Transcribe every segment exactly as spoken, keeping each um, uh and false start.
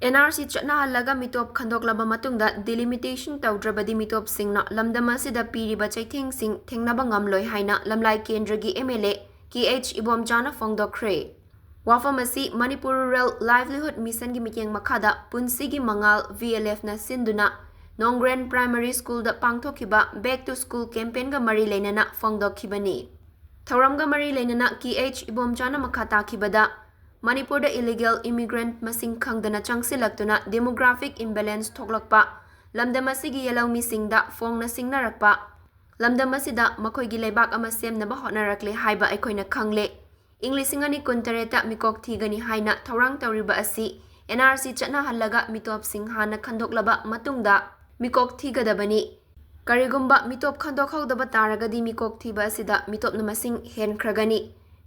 And R C ꯆꯠꯅꯍꯜꯂꯒ ꯃꯤꯇꯣꯞ ꯈꯟꯗꯣꯛꯂꯕ ꯃꯇꯨꯡꯗ delimitation ꯇꯧꯗ꯭ꯔꯕꯗꯤ ꯃꯤꯇꯣꯞꯁꯤꯡꯅ ꯂꯝꯗꯝ ꯑꯁꯤꯗ ꯄꯤꯔꯤꯕ ꯆꯩꯊꯦꯡꯁꯤꯡ ꯊꯦꯡꯅꯕ ꯉꯝꯂꯣꯏ ꯍꯥꯏꯅ ꯂꯝꯂꯥꯏ ꯀꯦꯟꯗ꯭ꯔꯒꯤ M L A K H ꯏꯕꯣꯝꯆꯥꯅ ꯐꯣꯡꯗꯣꯛꯈ꯭ꯔꯦ꯫ ꯋꯥꯐꯝ ꯑꯁꯤ ꯃꯅꯤꯄꯨꯔ ꯔꯨꯔꯦꯜ ꯂꯥꯏꯚꯂꯤꯍꯨꯗ ꯃꯤꯁꯟꯒꯤ ꯃꯤꯠꯌꯦꯡ ꯃꯈꯥꯗ ꯄꯨꯟꯁꯤꯒꯤ ꯃꯉꯥꯜ ꯚꯤ ꯑꯦꯜ ꯑꯦꯐꯅ ꯁꯤꯟꯗꯨꯅ ꯅꯣꯡꯒ꯭ꯔꯦꯟ ꯄ꯭ꯔꯥꯏꯃꯔꯤ ꯁ꯭ꯀꯨꯜꯗ ꯄꯥꯡꯊꯣꯛꯈꯤꯕ Back to School campaignꯒ ꯃꯔꯤ ꯂꯩꯅꯅ ꯐꯣꯡꯗꯣꯛꯈꯤꯕꯅꯤ꯫ ꯊꯧꯔꯝꯒ ꯃꯔꯤ ꯂꯩꯅꯅ ꯀꯦ ꯑꯩꯆ ꯏꯕꯣꯝꯆꯥꯅ ꯃꯈꯥ ꯇꯥꯈꯤꯕꯗ, ꯃꯅꯤꯄꯨꯔꯗ illegal immigrant ꯃꯁꯤꯡ ꯈꯪꯗꯅ ꯆꯪꯁꯤꯜꯂꯛꯇꯨꯅ demographic imbalance ꯊꯣꯛꯂꯛꯄ, ꯂꯝꯗꯝ ꯑꯁꯤꯒꯤ ꯌꯦꯜꯍꯧꯃꯤꯁꯤꯡꯗ ꯐꯣꯡꯅ ꯁꯤꯡꯅꯔꯛꯄ, ꯂꯝꯗꯝ ꯑꯁꯤꯗ ꯃꯈꯣꯏꯒꯤ ꯂꯩꯕꯥꯛ ꯑꯃ ꯁꯦꯝꯅꯕ ꯍꯣꯠꯅꯔꯛꯂꯦ ꯍꯥꯏꯕ ꯑꯩꯈꯣꯏꯅ ꯈꯪꯂꯦ꯫ ꯏꯪ ꯂꯤꯁꯤꯡ ꯑꯅꯤ ꯀꯨꯟꯇꯔꯦꯠꯇ ꯃꯤꯀꯣꯛ ꯊꯤꯒꯅꯤ ꯍꯥꯏꯅ ꯊꯧꯔꯥꯡ ꯇꯧꯔꯤꯕ ꯑꯁꯤ ꯑꯦꯟ ꯑꯥꯔ ꯁꯤ ꯆꯠꯅꯍꯜꯂꯒ ꯃꯤꯇꯣꯞꯁꯤꯡ ꯍꯥꯟꯅ ꯈꯟꯗꯣꯛꯂꯕ ꯃꯇꯨꯡꯗ ꯃꯤꯀꯣꯛ ꯊꯤꯒꯗꯕꯅꯤ꯫ ꯀꯔꯤꯒꯨꯝꯕ ꯃꯤꯇꯣꯞ ꯈꯟꯗꯣꯛꯍꯧꯗꯕ ꯇꯥꯔꯒꯗꯤ ꯃꯤꯀꯣꯛ ꯊꯤꯕ ꯑꯁꯤꯗ ꯃꯤꯇꯣꯞꯅ ꯃꯁꯤꯡ ꯍꯦꯟꯈ꯭ꯔꯒꯅꯤ꯫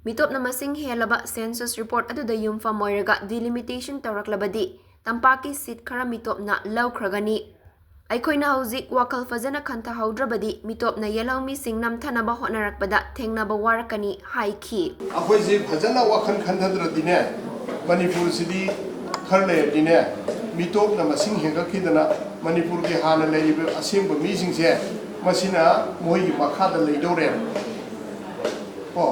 ꯃꯤꯇꯣꯞꯅ ꯃꯁꯤꯡ ꯍꯦꯜꯂꯕ census report ꯑꯗꯨꯗ ꯌꯨꯝꯐꯝ ꯑꯣꯏꯔꯒ delimitation ꯇꯧꯔꯛꯂꯕꯗꯤ ꯇꯝꯄꯥꯛꯀꯤ seat ꯈꯔ ꯃꯤꯇꯣꯞꯅ ꯂꯧꯈ꯭ꯔꯒꯅꯤ꯫ ꯑꯩꯈꯣꯏꯅ ꯍꯧꯖꯤꯛ ꯋꯥꯈꯜ ꯐꯖꯅ ꯈꯟꯊꯍꯧꯗ꯭ꯔꯕꯗꯤ ꯃꯤꯇꯣꯞꯅ ꯌꯦꯜꯍꯧꯃꯤꯁꯤꯡ ꯅꯝꯊꯅꯕ ꯍꯣꯠꯅꯔꯛꯄꯗ ꯊꯦꯡꯅꯕ ꯋꯥꯔꯛꯀꯅꯤ ꯍꯥꯏꯈꯤ꯫ ꯑꯩꯈꯣꯏꯁꯤ ꯐꯖꯅ ꯋꯥꯈꯜ ꯈꯟꯊꯗ꯭ꯔꯗꯤꯅꯦ, ꯃꯅꯤꯄꯨꯔꯁꯤꯗꯤ ꯈꯔ ꯂꯩꯔꯗꯤꯅꯦ, ꯃꯤꯇꯣꯞꯅ ꯃꯁꯤꯡ ꯍꯦꯟꯒꯠꯈꯤꯗꯅ ꯃꯅꯤꯄꯨꯔꯒꯤ ꯍꯥꯟꯅ ꯂꯩꯔꯤꯕ ꯑꯁꯦꯡꯕ ꯃꯤꯁꯤꯡꯁꯦ ꯃꯁꯤꯅ ꯃꯣꯏꯒꯤ ꯃꯈꯥꯗ ꯂꯩꯗꯧꯔꯦꯕ꯫ ꯀꯣ,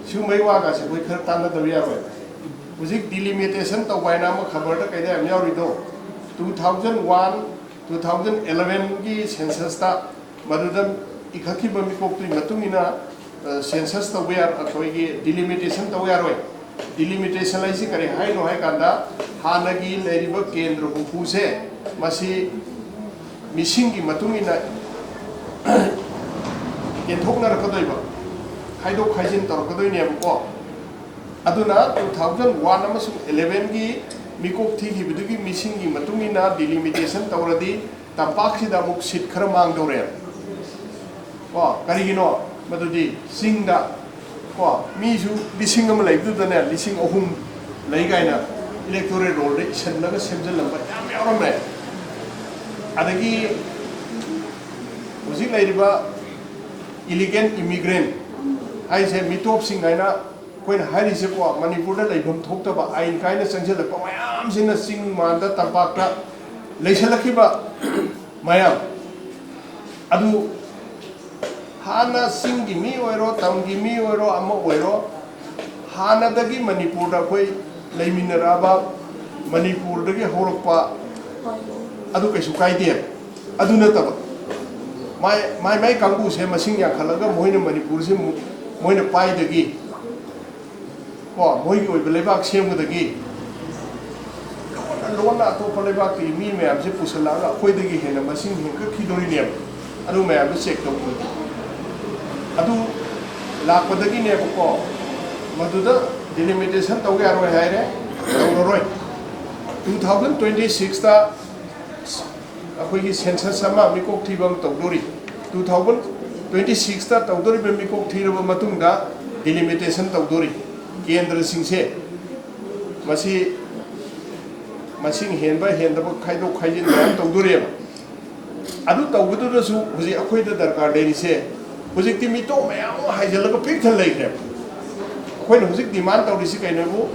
ꯁꯤꯒꯨꯝꯕꯩ ꯋꯥꯒꯁꯦ ꯑꯩꯈꯣꯏ ꯈꯔ ꯇꯥꯟꯅꯗꯕ ꯌꯥꯔꯣꯏ꯫ ꯍꯧꯖꯤꯛ delimitation ꯇꯧꯕ ꯍꯥꯏꯅ ꯑꯃ ꯈꯕꯔꯗ ꯀꯩꯗ ꯌꯥꯝ ꯌꯥꯎꯔꯤꯗꯣ, two thousand one, two thousand elevenꯒꯤ censusꯇ ꯃꯗꯨꯗ ꯏꯈꯠꯈꯤꯕ ꯃꯤꯀꯣꯛꯇꯨꯒꯤ ꯃꯇꯨꯡ ꯏꯟꯅ, ꯑ, census ꯇꯧꯕ ꯌꯥꯔ-, ꯑꯩꯈꯣꯏꯒꯤ delimitation ꯇꯧꯕ ꯌꯥꯔꯣꯏ꯫ Delimitation ꯍꯥꯏꯁꯤ ꯀꯔꯤ ꯍꯥꯏꯅꯣ ꯍꯥꯏ ꯀꯥꯟꯗ, ꯍꯥꯟꯅꯒꯤ ꯂꯩꯔꯤꯕ ꯀꯦꯟꯗ꯭ꯔ ꯍꯨꯝꯐꯨꯁꯦ ꯃꯁꯤ ꯃꯤꯁꯤꯡꯒꯤ ꯃꯇꯨꯡ ꯏꯟꯅ ꯌꯦꯟꯊꯣꯛꯅꯔꯛꯀꯗꯣꯏꯕ, ꯈꯥꯏꯗꯣꯛ ꯈꯥꯏꯖꯤꯟ ꯇꯧꯔꯛꯀꯗꯣꯏꯅꯦꯕꯀꯣ꯫ ꯑꯗꯨꯅ two thousand one ꯑꯃꯁꯨꯡ elevenꯒꯤ ꯃꯤꯀꯣꯛ ꯊꯤꯈꯤꯕꯗꯨꯒꯤ ꯃꯤꯁꯤꯡꯒꯤ ꯃꯇꯨꯡ ꯏꯟꯅ delimitation ꯇꯧꯔꯗꯤ ꯇꯝꯄꯥꯛꯁꯤꯗ ꯑꯃꯨꯛ seat ꯈꯔ ꯃꯥꯡꯗꯧꯔꯦ꯫ ꯀꯣ, ꯀꯔꯤꯒꯤꯅꯣ? ꯃꯗꯨꯗꯤ ꯆꯤꯡꯗ, ꯀꯣ, ꯃꯤꯁꯨ ꯂꯤꯁꯤꯡ ꯑꯃ ꯂꯩꯕꯗꯨꯗꯅꯦ, ꯂꯤꯁꯤꯡ ꯑꯍꯨꯝ ꯂꯩ ꯀꯥꯏꯅ electoral rollꯗ ꯏꯁꯤꯜꯂꯒ ꯁꯦꯝꯖꯤꯜꯂꯝꯕ ꯌꯥꯝ ꯌꯥꯎꯔꯝꯃꯦ꯫ ꯑꯗꯒꯤ ꯍꯧꯖꯤꯛ ꯂꯩꯔꯤꯕ illegal immigrant ꯍꯥꯏꯁꯦ, ꯃꯤꯇꯣꯞꯁꯤꯡ ꯍꯥꯏꯅ ꯑꯩꯈꯣꯏꯅ ꯍꯥꯏꯔꯤꯁꯦꯀꯣ, ꯃꯅꯤꯄꯨꯔꯗ ꯂꯩꯐꯝ ꯊꯣꯛꯇꯕ ꯑꯥꯏꯟ ꯀꯥꯏꯅ ꯆꯪꯁꯤꯜꯂꯛꯄ ꯃꯌꯥꯝꯁꯤꯅ ꯆꯤꯡ ꯃꯥꯟꯗ ꯇꯝꯄꯥꯛꯇ ꯂꯩꯁꯜꯂꯛꯈꯤꯕ ꯃꯌꯥꯝ ꯑꯗꯨ, ꯍꯥꯟꯅ ꯆꯤꯡꯒꯤ ꯃꯤ ꯑꯣꯏꯔꯣ, ꯇꯝꯒꯤ ꯃꯤ ꯑꯣꯏꯔꯣ, ꯑꯃ ꯑꯣꯏꯔꯣ, ꯍꯥꯟꯅꯗꯒꯤ ꯃꯅꯤꯄꯨꯔꯗ ꯑꯩꯈꯣꯏ ꯂꯩꯃꯤꯟꯅꯔꯛꯑꯕ, ꯃꯅꯤꯄꯨꯔꯗꯒꯤ ꯍꯧꯔꯛꯄ, ꯑꯗꯨ ꯀꯩꯁꯨ ꯀꯥꯏꯗꯦ꯫ ꯑꯗꯨ ꯅꯠꯇꯕ, ꯃꯥꯏ ꯃꯥꯏ ꯃꯥꯏ ꯀꯥꯡꯕꯨꯁꯦ ꯃꯁꯤꯡ ꯌꯥꯝꯈꯠꯂꯒ ꯃꯣꯏꯅ ꯃꯅꯤꯄꯨꯔꯁꯦ ꯑꯃꯨꯛ ꯃꯣꯏꯅ ꯄꯥꯏꯗꯒꯤ, ꯀꯣ, ꯃꯣꯏꯒꯤ ꯑꯣꯏꯕ ꯂꯩꯕꯥꯛ ꯁꯦꯝꯕꯗꯒꯤ ꯂꯣꯟꯅ ꯂꯣꯟꯅ ꯑꯇꯣꯞꯄ ꯂꯩꯕꯥꯛꯇꯒꯤ ꯃꯤ ꯃꯌꯥꯝꯁꯦ ꯄꯨꯁꯜꯂꯛꯑꯒ ꯑꯩꯈꯣꯏꯗꯒꯤ ꯍꯦꯟꯅ ꯃꯁꯤꯡ ꯍꯦꯟꯒꯠꯈꯤꯗꯣꯔꯤꯅꯦꯕ꯫ ꯑꯗꯨ ꯃꯌꯥꯝꯗꯣ ꯆꯦꯛ ꯇꯧꯕꯗꯤ, ꯑꯗꯨ ꯂꯥꯛꯄꯗꯒꯤꯅꯦꯕꯀꯣ꯫ ꯃꯗꯨꯗ ꯗꯤꯂꯤꯃꯤꯇꯦꯁꯟ ꯇꯧ ꯌꯥꯔꯣꯏ ꯍꯥꯏꯔꯦ, ꯇꯧꯔꯔꯣꯏ꯫ Two thousand twenty sixꯇ ꯑꯩꯈꯣꯏꯒꯤ ꯁꯦꯟꯁꯁ ꯑꯃ, ꯃꯤꯀꯣꯛ ꯊꯤꯕ ꯑꯃ ꯇꯧꯗꯣꯔꯤ꯫ Two thousand twenty sixꯇ ꯇꯧꯗꯣꯔꯤꯕ ꯃꯤꯀꯣꯛ ꯊꯤꯔꯕ ꯃꯇꯨꯡꯗ ꯗꯤꯂꯤꯃꯤꯇꯦꯁꯟ ꯇꯧꯗꯣꯔꯤ꯫ ꯀꯦꯟꯗ꯭ꯔꯁꯤꯡꯁꯦ ꯃꯁꯤ ꯃꯁꯤꯡ ꯍꯦꯟꯕ ꯍꯦꯟꯗꯕ ꯈꯥꯏꯗꯣꯛ ꯈꯥꯏꯖꯤꯟ ꯃꯌꯥꯝ ꯇꯧꯗꯣꯔꯤꯑꯕ꯫ ꯑꯗꯨ ꯇꯧꯕꯗꯨꯗꯁꯨ ꯍꯧꯖꯤꯛ ꯑꯩꯈꯣꯏꯗ ꯗꯔꯀꯥꯔ ꯂꯩꯔꯤꯁꯦ, ꯍꯧꯖꯤꯛꯇꯤ ꯃꯤꯇꯣꯞ ꯃꯌꯥꯝ ꯑꯃ ꯍꯥꯏꯖꯤꯜꯂꯒ ꯄꯤꯛ ꯊꯟ ꯂꯩꯈ꯭ꯔꯦꯕ꯫ ꯑꯩꯈꯣꯏꯅ ꯍꯧꯖꯤꯛ ꯗꯤꯃꯥꯟ ꯇꯧꯔꯤꯁꯤ ꯀꯩꯅꯣꯕꯨ,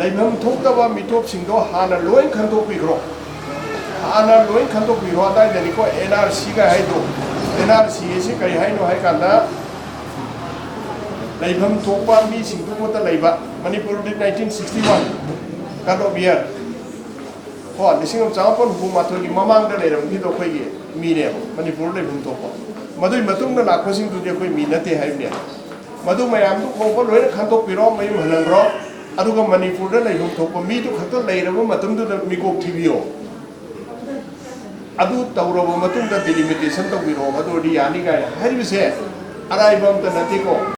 ꯂꯩꯐꯝ ꯊꯣꯛꯇꯕ ꯃꯤꯇꯣꯞꯁꯤꯡꯗꯣ ꯍꯥꯟꯅ ꯂꯣꯏ ꯈꯟꯗꯣꯛꯄꯤꯈ꯭ꯔꯣ꯫ ꯍꯥꯟꯅ ꯂꯣꯏ ꯈꯟꯗꯣꯛꯄꯤꯈ꯭ꯔꯣ꯫ ꯑꯗꯥꯏꯗꯅꯤꯀꯣ ꯑꯦꯟ ꯑꯥꯔ ꯁꯤꯒ ꯍꯥꯏꯗꯣ꯫ ꯑꯦꯟ ꯑꯥꯔ ꯁꯤ ꯑꯁꯤ ꯀꯔꯤ ꯍꯥꯏꯅꯣ ꯍꯥꯏ ꯀꯥꯟꯗ, ꯂꯩꯐꯝ ꯊꯣꯛꯄ ꯃꯤꯁꯤꯡꯗꯨꯃꯠꯇ ꯂꯩꯕ꯫ ꯃꯅꯤꯄꯨꯔꯗꯤ nineteen sixty one cut off year, ꯀꯣ, ꯂꯤꯁꯤꯡ ꯑꯃ ꯆꯃꯥꯄꯟ ꯍꯨꯝꯐꯨ ꯃꯥꯊꯣꯏꯒꯤ ꯃꯃꯥꯡꯗ ꯂꯩꯔꯝꯈꯤꯗꯣ ꯑꯩꯈꯣꯏꯒꯤ ꯃꯤꯅꯦꯕ, ꯃꯅꯤꯄꯨꯔꯗ ꯂꯩꯐꯝ ꯊꯣꯛꯄ꯫ ꯃꯗꯨꯒꯤ ꯃꯇꯨꯡꯗ ꯂꯥꯛꯄꯁꯤꯡꯗꯨꯗꯤ ꯑꯩꯈꯣꯏ ꯃꯤ ꯅꯠꯇꯦ ꯍꯥꯏꯕꯅꯦ꯫ ꯃꯗꯨ ꯃꯌꯥꯝꯗꯨ ꯐꯥꯎꯕ ꯂꯣꯏꯅ ꯈꯟꯗꯣꯛꯄꯤꯔꯣ, ꯃꯌꯨꯝ ꯍꯜꯍꯟꯈ꯭ꯔꯣ꯫ ꯑꯗꯨꯒ ꯃꯅꯤꯄꯨꯔꯗ ꯂꯩꯐꯝ ꯊꯣꯛꯄ ꯃꯤꯗꯨ ꯈꯛꯇ ꯂꯩꯔꯕ ꯃꯇꯝꯗꯨꯗ ꯃꯤꯀꯣꯛ ꯊꯤꯕꯤꯌꯣ꯫ ꯑꯗꯨ ꯇꯧꯔꯕ ꯃꯇꯨꯡꯗ ꯗꯤꯂꯤꯃꯤꯇꯦꯁꯟ ꯇꯧꯕꯤꯔꯛꯑꯣ, ꯑꯗꯨ ꯑꯣꯏꯔꯗꯤ ꯌꯥꯅꯤ ꯀꯥꯏꯅ ꯍꯥꯏꯔꯤꯕꯁꯦ ꯑꯔꯥꯏꯕ ꯑꯝꯇ ꯅꯠꯇꯦꯀꯣ꯫